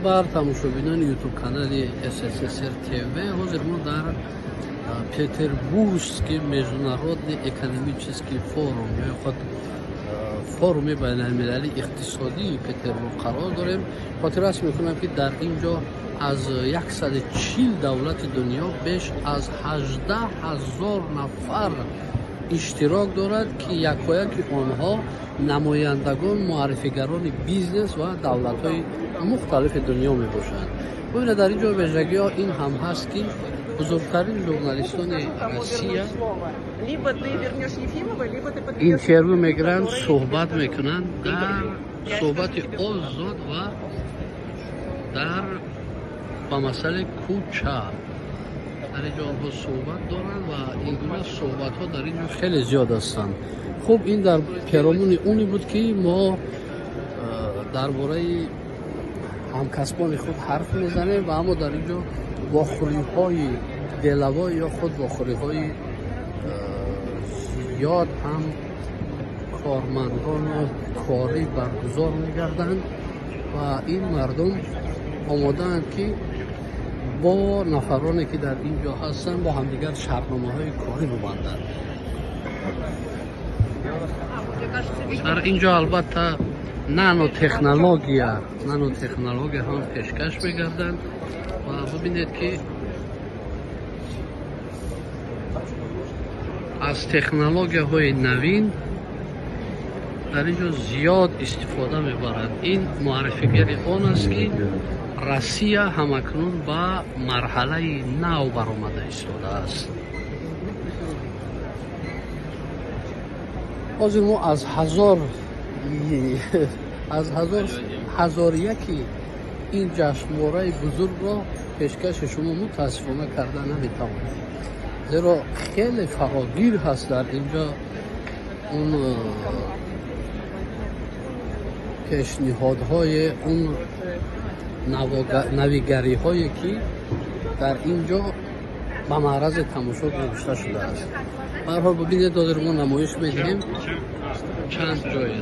Бар тамошобинони ютуб-канали СССР ТВ. Ҳозир мо дар Петербургский международный экономический форум ё худ форуми байналмилалии иқтисодии Петербург қарор дорем. Хотиррас мекунам, ки дар ин ҷо аз 140 давлати дунё беш аз 18 ҳазор нафар иштирок дорад, ки якояки онҳо намояндагон, муаррифигарони бизнес ва давлатҳои мухталифи дунё мебошанд. Бубинед, дар ин ҷо вижагиҳо ин ҳам ҳаст, ки бузургтарин журналистони Россия интервю мегиранд, суҳбат мекунанд дар суҳбати озод ва дар ба масъалаи кӯча. Дар ин ҷо онҳо суҳбат доранд ва ин гуна суҳбатҳо дар ин ҷо хеле зиёд ҳастанд. Хуб, ин дар перомуни оне буд, ки мо дар бораи ҳамкасбони худ ҳарф мезанем ва аммо дар ин ҷо вохӯриҳои делавой ё худ вохӯриҳои зиёд ҳам кормандону корӣ баргузор мегарданд ва ин мардум омодаанд, ки бо нафароне, ки дар ин ҷо ҳастанд, бо ҳамдигар шартномаҳои корӣ бубанданд. Дар ин ҷо албатта нанотехнология ҳам пешкаш мегарданд ва бубинед, ки аз технологияҳои навин дар ин ҷо зиёд истифода мебаранд. Ин муаррифигари он аст, ки Россия ҳамакнун ба марҳалаи нав баромада истодааст. Ҳозир мо аз ҳазор аз ҳазор ҳазор яки ин ҷашнвораи бузургро пешкаши шумо мутаассифона карда наметавонем, зеро хеле фарогир ҳаст дар ин ҷо он пешниҳодҳои, он навигариҳое, ки дар ин ҷо ба маърази тамошо гузошта шудааст. Ба ҳар ҳол, бубинед, ҳозир мо намоиш медиҳем чанд ҷое.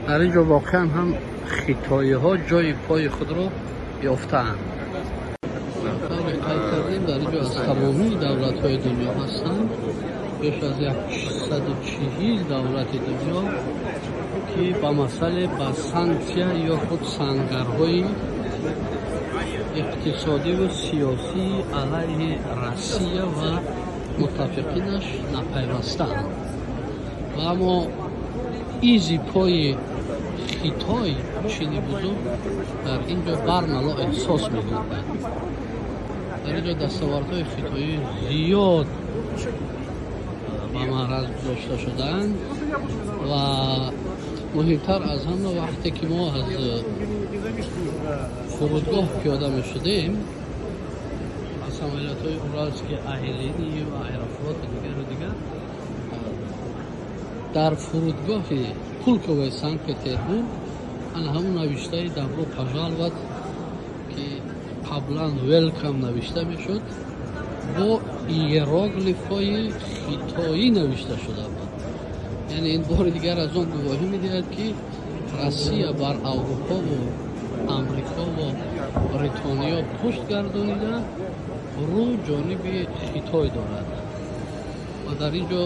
Дар ин ҷо воқеан ҳам хитоиҳо ҷои пои худро ёфтаанд. Тавре қайд кардем, дар ин ҷо аз тамомии давлатҳои дунё ҳастанд, беш аз 140 давлати дунё, ки ба масъале ба санксия ё худ сангарҳои иқтисодиву сиёсӣ алайҳи Россия ва муттафиқинаш напайвастаанд. Ва аммо изи пои Хитой, Чини бузург, дар ин ҷо бармало эҳсос мегардад. Дар ин ҷо дастовардҳои хитоӣ зиёд ба маъраз гузошта шудаанд ва муҳимтар аз ҳама, вақте ки мо аз фурудгоҳ пиёда мешудем, аз самолётҳои Уральский Аэлини ва Аэрофлоту дигару дигар, дар фурудгоҳи Пулковои Санкт Петербург ана ҳамун навиштаи «Добро пожаловать», ки қаблан «Welcome» навишта мешуд, бо иероглифҳои хитоӣ навишта шуда буд. Яъне ин бори дигар аз он гувоҳӣ медиҳад, ки Россия бар Аврупову Амрикову Бритониё пушт гардонида, рӯ ҷониби Хитой дорад. Ва дар ин ҷо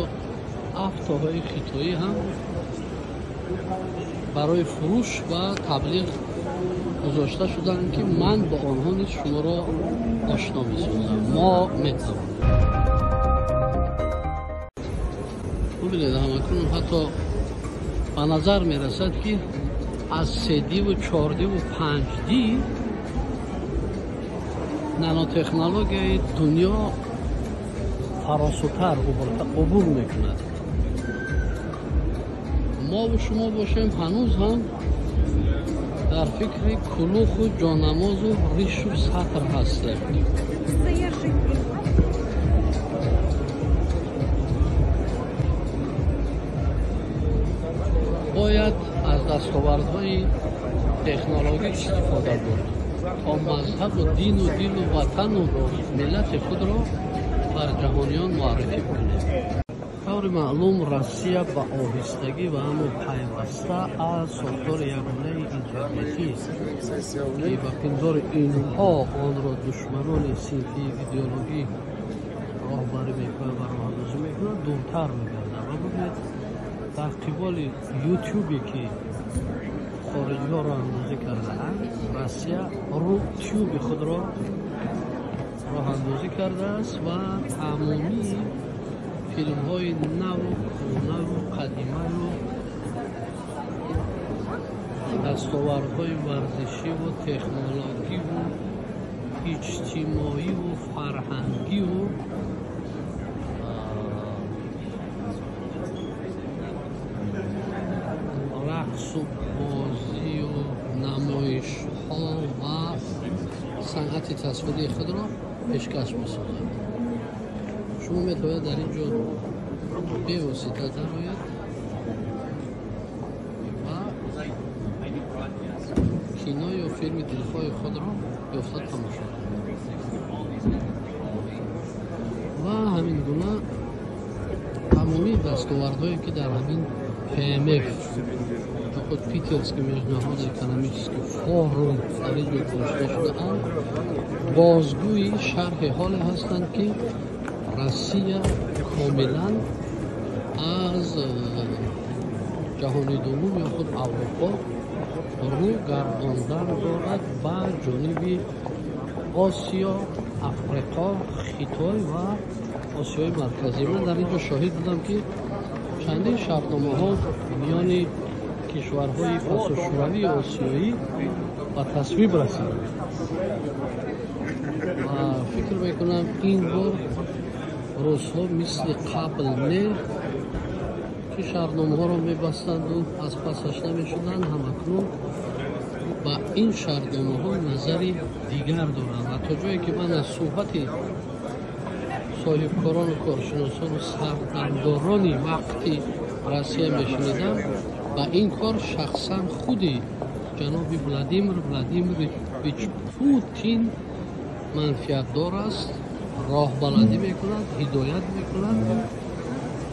автоҳои хитоӣ ҳам барои фурӯш ва таблиғ гузошта шуданд, ки ман бо онҳо низ шуморо ошно месозам. Мо метавонем. Бубинед, ҳамакнун ҳатто ба назар мерасад, ки аз седиву чордиву панҷди нанотехнологияи дунё фаросутар убур мекунад. Мову шумо бошем, ҳанӯз ҳам дар фикри кулуху ҷонамозу ришу сатр ҳастем. Бояд аз дастовардҳои технологӣ истифода бурд, то мазҳабу дину дилу ватану миллати худро бар ҷаҳониён муаррифӣ кунем. Таври маълум, Россия ба оҳистагӣ ва аммо пайваста аз сохтори ягонаи интернетӣ, ки ба пиндори инҳо онро душманони синфии идеологӣ роҳбарӣ мекунад ва роҳандозӣ мекунад, дуртар мегардад. Ва бубинед, дар қиболи ютубе ки хориҷиҳо роҳандозӣ кардаанд, Россия рутюби худро роҳандозӣ кардааст ва тамомии филмҳои наву кӯнаву қадимаю дастовардҳои варзишиву технологиву иҷтимоиву фарҳангиву рақсу бозию намоишҳо ва санъати тасвирии худро пешкаш месозад. Шумо метавонед дар ин ҷо бевосита дарояд ва кино ё филми дилхоҳи худро ёфта тамошо кунед. Ва ҳамин гуна тамомии дастовардҳое ки дар ҳамин ПМФ ё худ Питерский международный экономический форум дар ин ҷо гузошта шудаанд, бозгӯи шарҳи ҳоле ҳастанд, ки Россия комилан аз ҷаҳони дуввум ё худ Аврупо рӯ гардондан дорад ба ҷониби Осиё, Африқо, Хитой ва Осиёи Марказӣ. Ман дар ин ҷо шоҳид будам, ки чандин шартномаҳо миёни кишварҳои пасошӯравии осиёӣ ба тасвиб расиданд ва фикр мекунам, ин бор русҳо мисли қабл не, ки шартномаҳоро мебастанду аз пасаш намешуданд, ҳамакнун ба ин шартномаҳо назари дигар доранд. Ва то ҷое ки ман аз суҳбати соҳибкорону коршиносону сардамдорони вақти Россия мешунидам, ба ин кор шахсан худи ҷаноби Владимир Владимирович Путин манфиатдор аст, роҳбаладӣ мекунад, ҳидоят мекунад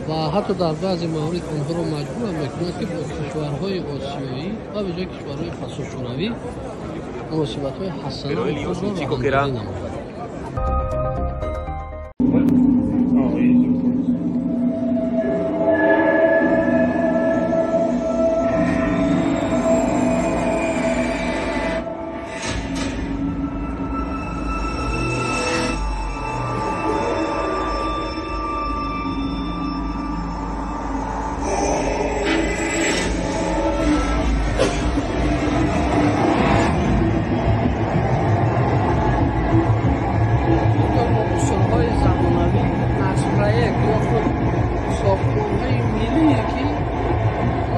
ва ҳатто дар баъзе маврид онҳоро маҷбур мекунад, ки бо кишварҳои осиёӣ ва ба ҷои кишварҳои пасошӯравӣ муносибатҳои ҳасанаи худро роҳандозӣ намояд.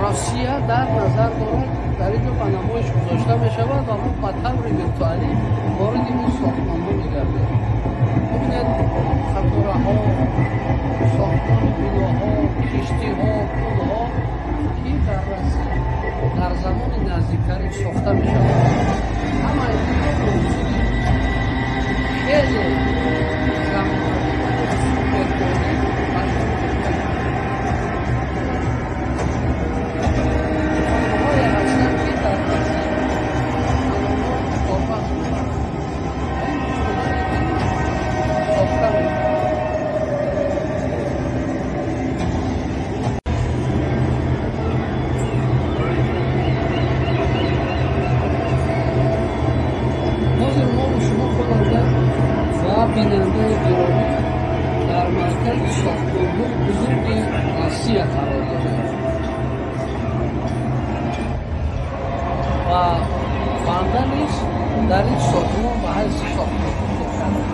Россия дар назар дорад, дар ин ҷо ба намоиш гузошта мешавад ва мо ба таври виртуалӣ вориди ин сохтмонҳо мегардем. Бубинед, қатораҳо, сохтмони биноҳо, киштиҳо, пулҳо, ки дар Россия дар замони наздиктарин сохта мешавад. Ҳамаи инҳо бо усули хеле замонавӣ ва суперкорӣ ба шумо пешкаш мешавад. Онҳое ҳастанд, ки дар Россия анонҳо корбаст мебаранд ва ин усулҳое ки сохта мешавад. Ҳозир мову шумо, хонанда ва бинандаи гиромӣ, дар маркази сохтмонҳои бузурги Россия қарор дорем ва банда низ дар ин сохтмон ба ҳайси сохтмонкун кор кардам.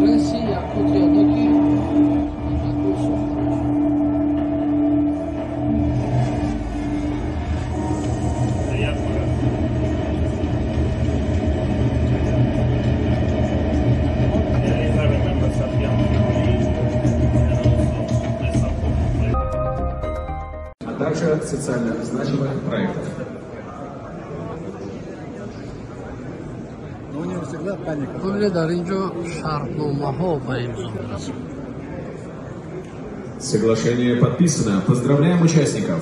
Реси Якутия ки акнун сохта мешавад. социально значимых проектов. Но у него всегда паника. Бубинед, дар ин ҷо шартномаҳо ба имзо мерасанд. Соглашение подписано. Поздравляем участников.